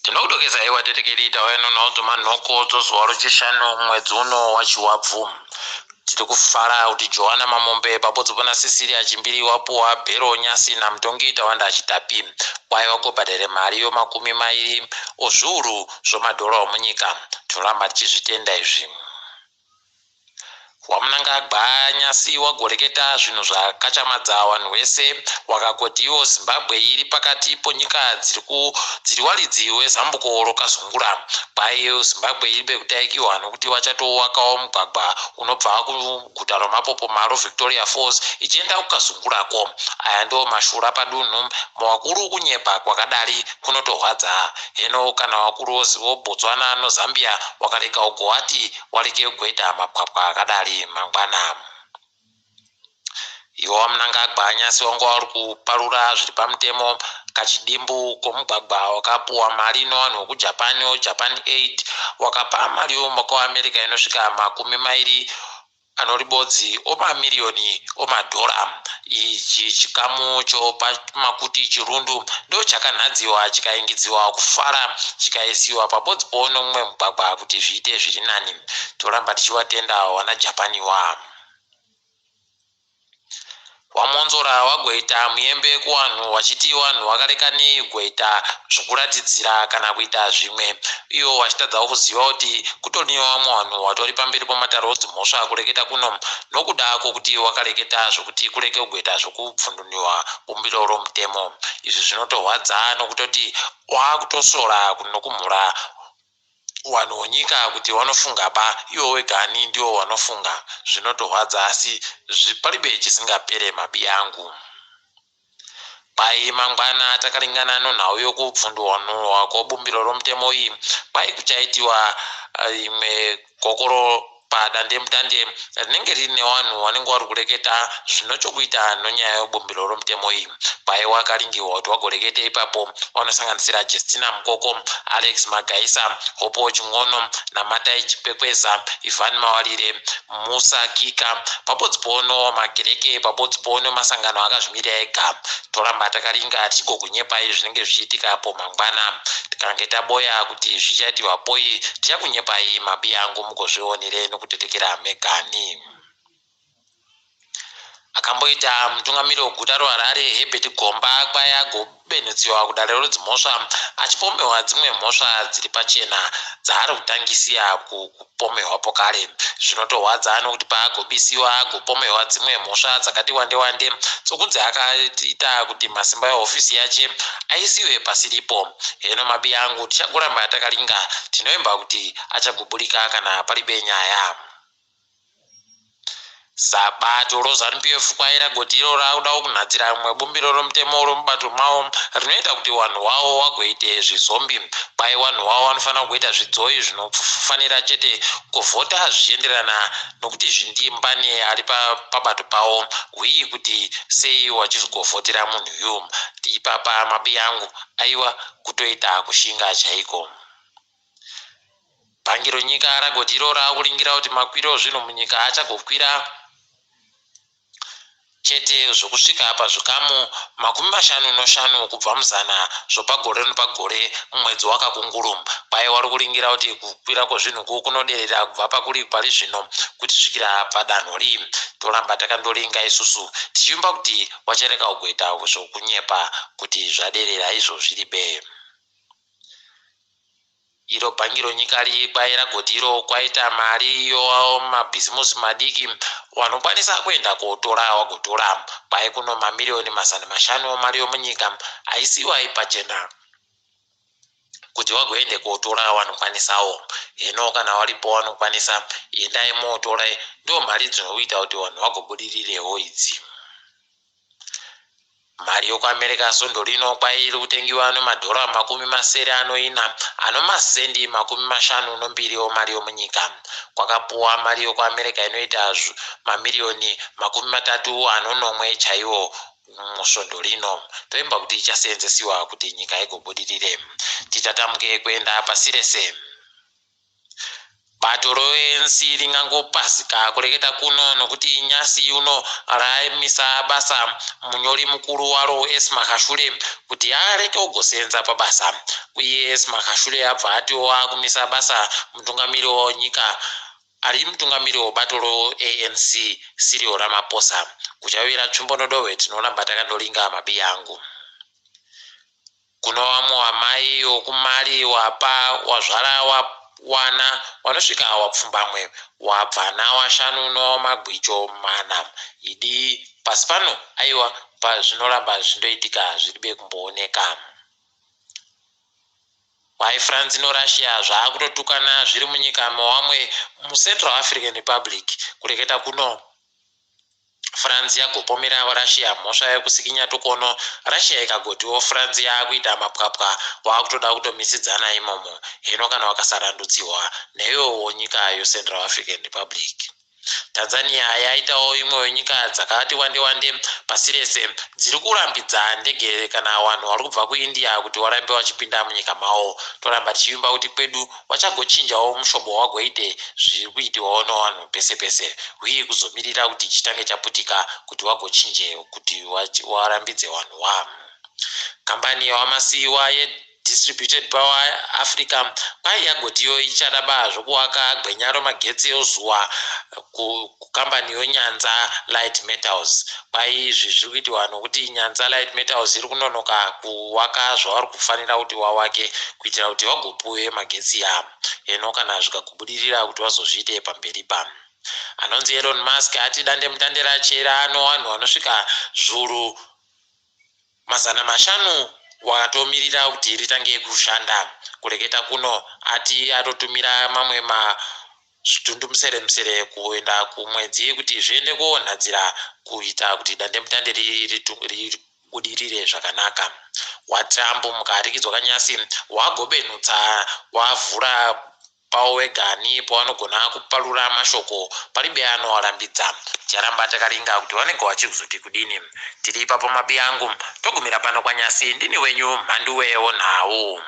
Tinokudokeza iwa tetekeri tauya nenhau dzomanhoko dzozuva rochishanu mwedzi uno waChivabvu. Tiri kufara kuti Joana Mamombe pabodzo pana Cecilia Chimbiri wapuwa bhero nyasi namutongi Tawanda Chitapi kwaiva kobhadhare mari yomakumi mairi ozviuru zvomadhora omunyika. Tinoramba tichizvitenda izvi. WaMnangagwa nyasi wagoreketa zvinhu zvakachamadza wanhu wese wakagoti iwo Zimbabwe iri pakati ponyika dziri ku dziri waridzi wezambuko rokazungura kwai Zimbabwe iri bekutaikiwa nokuti wachatowakawo mugwagwa unobva kuguta romapopoma roVictoria Falls ichienda kukazungurako. Aya ndo mashura padunhu mawakuru kunyepa kwakadari kunotorwadza heno kana wakuru woBotswana noZambia wakarega ugoati Wareke kuita mapwapwa akadari mangwana. Iwe waMnangagwa nyasi wanga uri kuparura zviri pamutemo kachidimbu komugwagwa wakapuwa mari nowanhu wekuJapan Japan Aid wakapa mari yomuAmerica inosvika makumi mairi anoribodzi omamiriyoni omadhora. Ichi chikamu chopamakuti Chirundu ndochakanhadziwa chikaingidziwa kufara chikaisiwa pabodzipo nomumwe mugwagwa kuti zviite zviri nani. Toramba tichiwatenda wana Japaniwa. WaMwonzora wagoita muyembe kuwanhu wachiti wanhu wakareka nei kugoita zvokuratidzira kana kuita zvimwe iwo wachitadza kuziva kuti kutori newamwe wanhu watori pamberi pomatare odzimhosva kureketa kuno nokuda kwokuti wakareketa zvokuti kureke kugoita zvokubvunduniwa bumbiro romutemo. Izvi zvinotorwadza nokutoti wakutosora nokumhura wanhu wonyika kuti wanofunga ba iwo wegani ndiwo wanofunga. Zvinotorwadza asi paribe chisingapere mabiyangu. Kwai mangwana takaringana nonhau yokubvundunurwa kwobumbiro romutemo iyi, kwai kuchaitiwa imwe gokoro padandemutande rinenge riine wanhu wanenge wari kureketa zvinochokuita nonyaya yobumbiro romutemo iyi. Kwai wakaringirwa kuti wagorekete ipapo wanosanganisira Jestina Mukoko, Alex Magaisa, Hopewell Chin'ono, Namatai Chikwekweza, Ivan Mawarire, Musa Kika, pabodzipo nemakereke pabodzipo nemasangano akazvimirira ega. Toramba takaringa tichigokunyepai zvinenge zvichiitika apo mangwana. Tikange taboya kuti zvichaitiwa poi tichakunyepai mabiyangu mugozvionere nokutetekera megani. Akamboita mutungamiri weguta roHarare Herbert Gomba kwai agobenhutsiwa kudare rodzimhosva achipomerwa dzimwe mhosva dziri pachena dzaari kutangisia kupomerwa pokare. Zvinotorwadza nokuti paagobisiwa agopomerwa dzimwe mhosva dzakati wande wande dzokunzi akaita kuti masimba ehofisi yache aisiwe pasiripo. Heno mabiyangu tichagoramba takaringa tinovimba kuti achagoburika kana paribe nyaya. Sabato roZanu PF kwai ragoti iro rakuda kunhadzira rimwe bumbiro romutemo romubato mavo rinoita kuti wanhu wavo wagoite zvizombi. Kwai wanhu wavo vanofanira kugoita zvidzoi zvinofanira chete kuvhota zvichienderana nokuti zvindimbani ari pabato pavo hwii kuti sei wachizogovhotera munhu yu. Ipapa mabiyangu aiwa kutoita kushinga chaiko. Bhangi ronyika ragoti iro raakuringira kuti makwiro ozvinhu munyika achagokwira chete zvokusvika pazvikamu 54 kubva muzana zvopagore nepagore mumwedzi waKakunguru. Kwai wari kuringira kuti kukwira kwezvinhu uku kunoderera kubva pakuri pari zvino kutisvikira padanho ri. Toramba takandoringa isusu tichivimba kuti wacharega kugoita zvokunyepa kuti zvaderera izvo zviri bee. Iro bhangi ronyika riri kwai ragoti iro kwaita mari iyo mabhizimusi madiki wanokwanisa kuenda kotora wagotora. Kwai kuno mamiriyoni 500 mari yomunyika aisiwa pachena kuti wagoende kotora wanokwanisawo. Hino kana waripo wanokwanisa endai motora ndo mari dzinoita kuti vanhu vagobudirirewo idzi. Mari yokuAmerica svondo rino kwai iri kutengiwa nemadhora 74 anomasendi 52 omari yomunyika. Kwakapuwa mari yokuAmerica inoita mamiriyoni 37 chaiwo musvondo rino. Toimba kuti ichaseenzesiwa kuti nyika igobudirire. Titatamuke kuenda pasi rese. Bato reANC ringangopazika kureketa kuno nokuti nyasi uno ramisa basa munyori mukuru waro Ace Magashule kuti areke kugosenza pabasa. Uye Ace Magashule abva atiwo akumisa basa mutungamiri wenyika ari mutungamiri webato reANC Cyril Ramaphosa. Kuchavira tsvimbo nodohwe tinoramba takandoringa mabiya angu. Kuno vamwe wamai wokumali wapa wazvara wana wanosvika wapfumbamwe wabvana washanu nowamagwicho mana idi pasi pano aiwa zvinoramba zvindoitika zviribe kumbooneka. Why France noRussia zvaakutotukana zviri munyika mewamwe muCentral African Republic kureketa kuno France yagopomera Russia mhosva yekusikinya tukono Russia ikagotiwo France yaakuita mapwapwa waakutoda kutomisidzana imomo hino kana wakasarandutsiwa neiyowo nyika yeCentral African Republic. Tanzania yaitawo imwe yenyika dzakati wande wande pasi rese dziri kurambidza ndege kana vanhu vari kubva kuIndia kuti varambe vachipinda munyika mavo. Toramba tichivimba kuti kwedu vachagochinjawo mushobo wagoite zviri kuitiwawo nevanhu pese pese huye kuzomirira kuti chitange chaputika kuti vagochinje kuti varambidze vanhu wa. Kambani yavamasiyiwa yeDistributed Power Africa kwai yagotiyo ichada ba zvokuwaka gwenya romagetsi ozuva kukambani yoNyanza Light Metals. Kwai izvi zviri kuitiwa nokuti Nyanza Light Metals iri kunonoka kuwaka zvavari kufanira kuti wawake kuitira kuti vagopuwe magetsi ya heno kana zvikakubudirira kuti vazozviite pamberi pa. Anonzi Elon Musk ati dandemutande rache raano vanhu vanosvika zvuru 500 wakatomirira kuti ritange kushanda. Kureketa kuno ati atotumira mamwe mazvitundumuseremusere kuenda kumwedzi kuti zviende koonhadzira kuita kuti dandemutande ribudirire zvakanaka. WaTrump mukaharikidzwa kanyasi wagobenutsa wavhura Pawo wega ani pawanogona kuparura mashoko paribe anowarambidza. Ticharamba takaringa kuti vanenge vachizoti kudini. Tiri ipapo mabiyangu togumira pano kwaNyasi ndini wenyu Mhanduwe Wonhau.